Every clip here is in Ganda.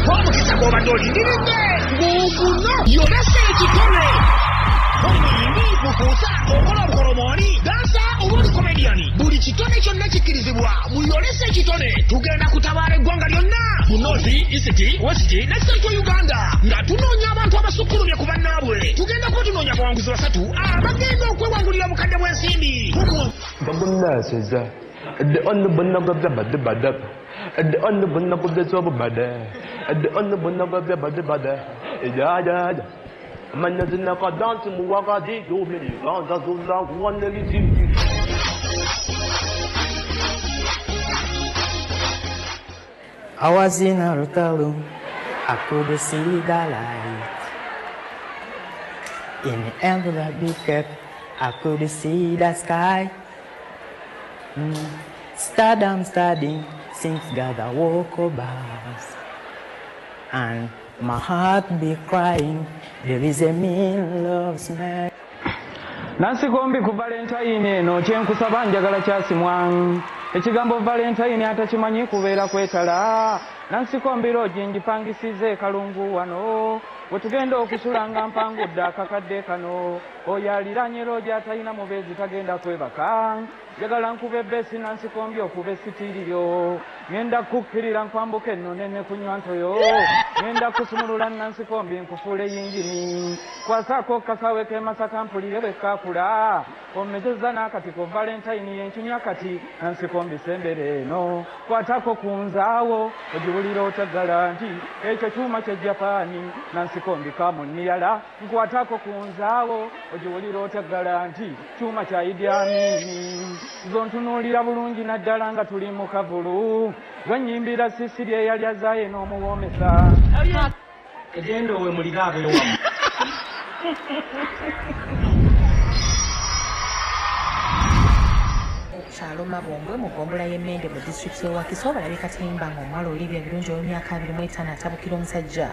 Omukisa gw'obadde olindiridde guguno, yolesa ekitone. Omuyimbi, mufuusa, okola obukolomooni, dansa oba oli komediyani, buli kitone kyonna kikkirizibwa. Muyolese ekitone, tugenda kutabaala eggwanga lyonna mu North, East, West ne Central Uganda nga tunoonya abantu abasukkulumye ku bannaabwe. Tugenda kuba tunoonya abawanguzi basatu abagenda okwewangulira obukadde bw'ensimbi. I was in a hotel room, I couldn't see the light. In the end of the big cup, I couldn't see the sky. Stardom studying since gather walk bars. And my heart be crying, there is a mean love smell. Nansikombi ku Valentine eno kyenkusaba njagala kyasimwa. Ekigambo Valentine atakimanyi kubeera kwetala. Nansikombi loogi ngipangisiza ekalungu wano, wetugenda okusula nga mpangudde akakadde kano. Oyo aliranye loogi atalina mubeezi tagenda kwebaka. Njagala nkuba ebbeesi Nansikombi okuba esitiiriryo. Ngenda kukkirira nkwambuka enno nene kunywa ntoyo. Ngenda kusumulula Nansikombi nkufuule yingini. Kwasaako kasawe k'e Masaka mpulire bwe kaakula. Omezezza n'akatiko Valentine yenkinywa kati Nansikombi sembere eno. Kwatako ku nzaawo ogiwulira otaggala nti ekyo kyuma kye Japaani. Nansikombi kamuniyala. Nkwatako ku nzaawo ogiwulira otaggala nti kyuma kya Idi Amini. Nzo ntunuulira bulungi naddala nga tuli mu kavulu. Gwenyimbira sisiri eyali azaaye n'omuwoomesa. Egenda owemulire abeewamu. Kyalo Mabombwe mu ggombolola y'Emmende mu disitulikiti y'e Wakiso balabye katimba ng'omuwala Olivia Birungi ow'emyaka 25 atabukira omusajja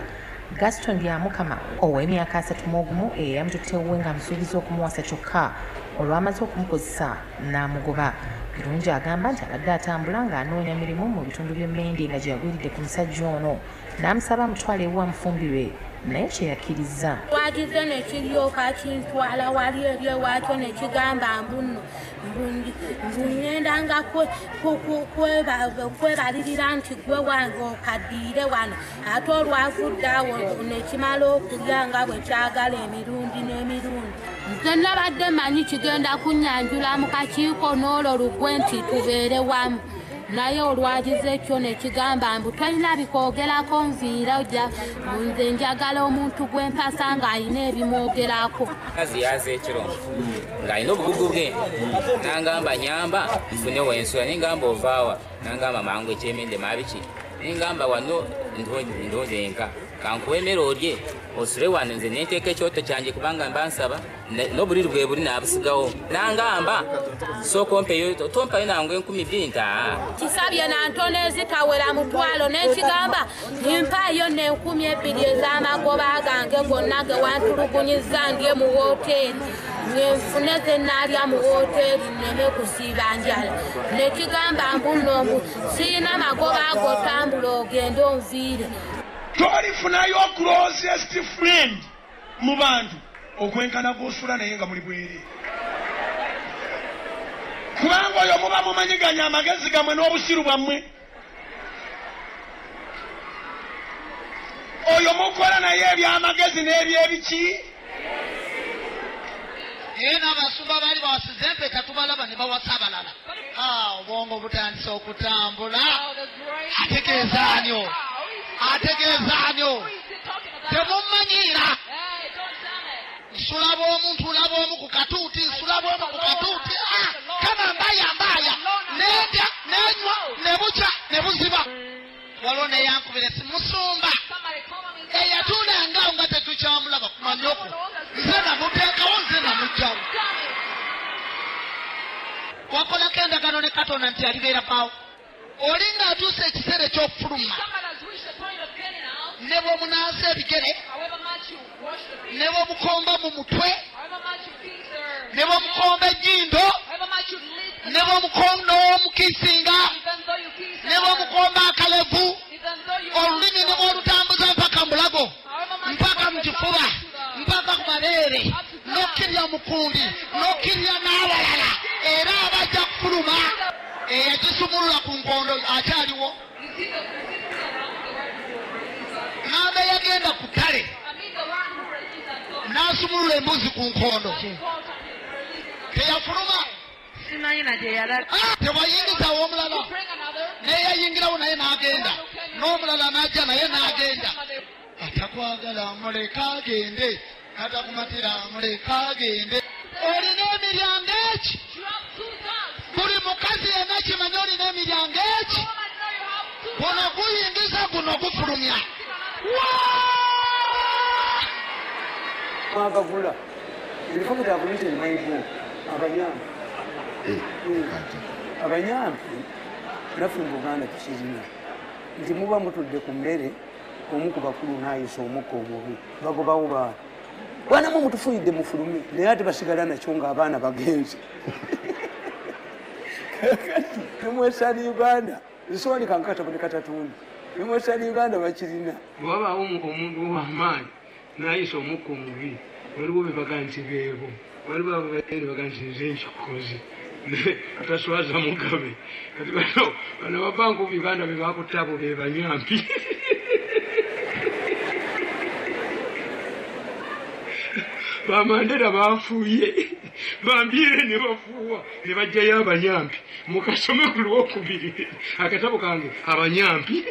Gaston Byamukama ow'emyaka 31 eyamututte ewuwe ng'amusuubiza okumuwasa kyokka olwamaze okumukozesa n'amugoba. Birungi agamba nti abadde atambula ng'anoonya mirimu mu bitundu by'Emmende nga gye yagwiridde ku musajja ono n'amusaba amutwale ewuwe amufumbirwe naye kye yakkiriza. Twagize ne kiryoka kintwala wali eri ewaakyo ne kigamba mbu nno mbu ŋŋendanga kwebalirira nti gwe wange okaddiire wano, ate olwavudde awo ne kimala okulya nga bwe kyagala emirundi n'emirundi. Nze nabadde mmanyi kigenda kunnyanjula mu kakiiko n'olwo lugwe nti tubeere wamu, naye olwagize ekyo ne kigamba mbu tolina bikwogerako nviira nze njagala omuntu gwe mpasa ng'alina ebimwogerako. Mukazi yaza ekiro ng'alina obugugu bwe n'angamba nyamba nfune wensula, nengamba ovaawa, n'angamba mangu ekyemende mabiki, nengamba wano ndonze nka kankuwa emmere olye osule wano nze nenteeka ekyoto kyange kubanga mba nsaba n'obuliri bwe buli naabusigawo. Nangamba sooka ompeyo tompayo nange 2000 nti aa. Kisabye nantona ezitawera mutwalo n'ekigamba mpaayo n'2000 ez'amagoba gange gonna ge wantulugunyizza ndye mu wooteeri nfune ze naalya mu wooteeri nneme kusiiba njala. Nekigamba mbu nno mbu siyina magoba ago tambula ogende onviire. Tolifunayo closest friend mu bantu okwenkana gw'osula naye nga muli bwereere, kubanga oyo muba mumanyiganya amagezi gammwe n'obusiru bwammwe. Oyo mukola naye ebyamagezi n'ebyebiki. Naye n'abasumba baali bawasiza empeta tubalaba ne bawasa abalala. Obwongo butandise okutambula. Ategeeza anyo, ategeeza anyo, temumanyiira. Nsula bw'omu, ntula bw'omu ku katuuti, nsula bw'omu ku katuuti. Kama mbaya mbaya, nedya, nenywa, ne bukya, ne buziba. Waliwo neyankubira essimu, musumba eyatuulanga nga tetukyamulaba kumanyoko, nze namuteekawo, nze namuggyawo. Wakolako endagaano ne Katonda nti alibeera paawo. Oli ng'atuuse ekiseera eky'okufuluma, ne bw'omunaaza ebigere, ne bw'omukomba mu mutwe, ne bw'omukomba ennyindo, ne bw'omukomba n'omukiisinga, ne bw'omukomba akalevu, olulimi ne bw'olutamba. Akyaliwo n'aba yagenda ku ttale n'asumulula embuzi ku nkondo teyafuluma. Tewayingizawo omulala neyayingirawo naye n'agenda n'omulala n'ajja naye n'agenda. Atakwagala muleka agende, atakumatira muleka agende. Olina emiryango eki? Buli mukazi yenna kimanyi olina emiryango eki? Guno guyingiza, guno gufulumya. Mwagagula ebifo bitakulita emayibu abanyampi abanyampi naffe mu Buganda tukirina nti muba mutudde ku mmere omu ku bakulu n'ayisa omukka omubi bagobawo baana bwanamu mutufuyidde mufulume naye ate basigala nakyo ng'abaana bagenze. Kakati ne mu Western Uganda nsobola kankatabo ne katatundi ne mu Western Uganda bakirina. Bwe wabaawo omuntu ow'amaanyi n'ayisa omukka omubi waliwo be baga nti beebo, waliwo ababeere baga nti nze nkikoze ataswaza Mugabe. Kati bano ba Bank of Uganda be bakutte abo be banyampi. Bamandera bafuuye bambiire ne bafuuwa ne bajjayo abanyampi. Mukasome ku Lwokubiri akatabo kange abanyampi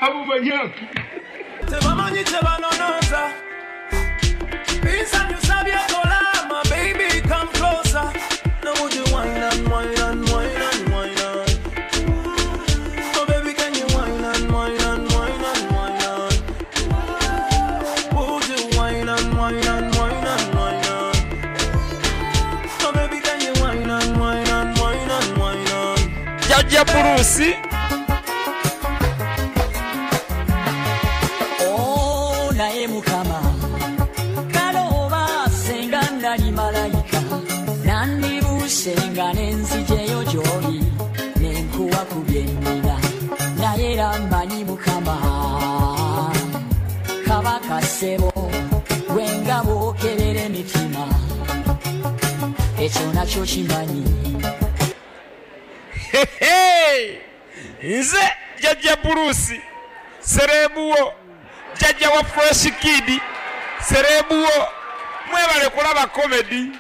abo banyampi. Tebamanyi tebanonoza binsanyusa byekola. My baby come closer. Now would you wine and wine and wine and wine on? Oh baby can you wine and wine and wine and wine on? Would you wine and wine and wine and wine on? Oh baby can you wine and wine and wine and wine on? Jajja Bruce. Oh naye Mukama kaloba senga nali malayika nandibuusenga n'enzijeyo gy'oli nenkuwa ku byennina naye era mmanyi Mukama kabaka ssebo gwe nga bw'okebera emitima ekyo nakyo kimanyi. Nze Jajja Bruce serebuwo jajja wa Fresh Kid serebuwo mwebale kulaba comedy.